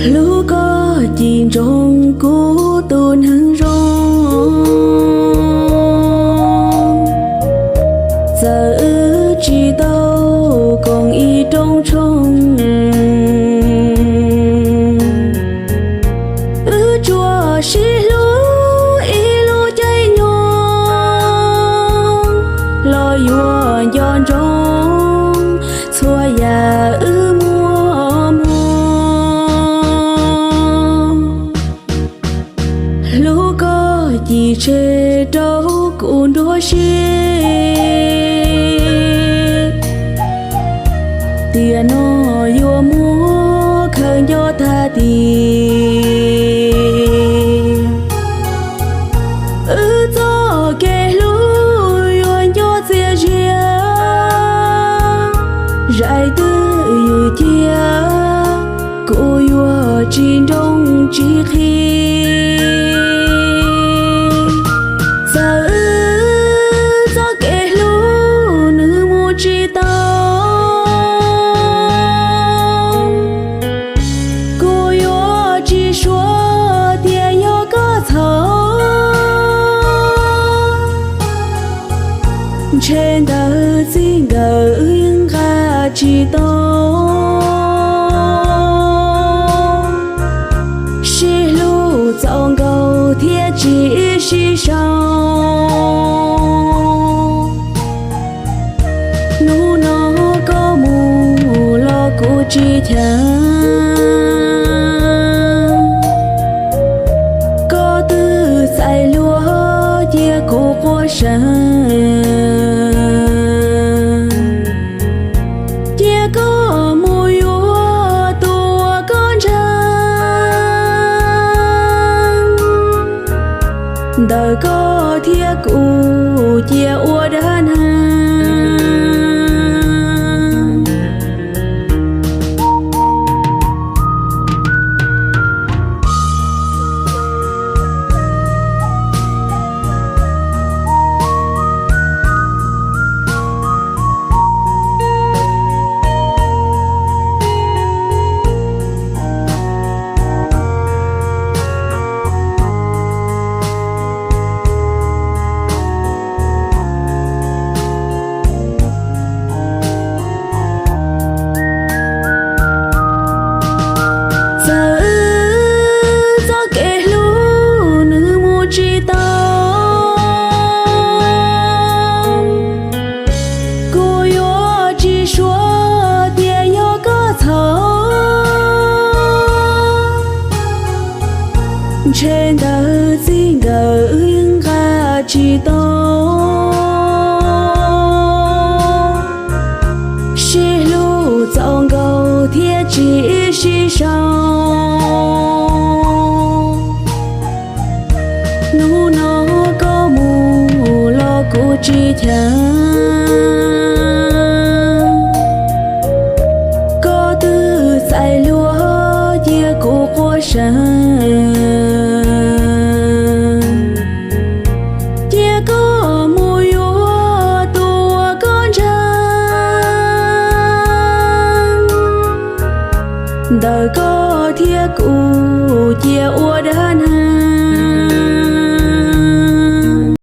Hlub koj cim ntsoov kuv tus neeg zoo, txawm wb tsis tau koom ib rooj tshoob, wb tsuas sib hlub ib lub caij nyoog los yuav nco ntsoov txhua yam wb muaj muag. Hlub koj cim tseg rau kuv nruab siab, tiam no yuav muab khaws nco tag tiag. Wb txoj kev hlub yuav nco txias zias, zais twj ywm cia, kuv yuav tsis nroo tsis qhib. Txawm wb txoj kev hlub nws mus tsis tau, kuv yuav tsis suav tias yog koj txhaum. Ntshe ntawv txij nkawm wb nqa tsis tau, sib hlub txaus nkaus thiab tsis sib sau. Hnub no koj mus los kuv tsis cheem, koj twb txais luag cia kuv quaj seev. Cia koj mus yuav tus uas koj ntseeg, ntawm koj thiab kuv cia ua dab neeg. Txawm wb txoj kev hlub nws mus tsis tau, kuv yuav tsis suav tias yog koj txhaum. Ntshe ntawv txij nkawm wb nqa tsis tau, sib hlub txaus nkaus thiab tsis sib sau. Hnub no koj mus los kuv tsis cheem, koj twb txais luag cia kuv quaj seev. Cia koj mus yuav tus uas koj ntseeg, ntawm koj thiab kuv cia ua dab neeg.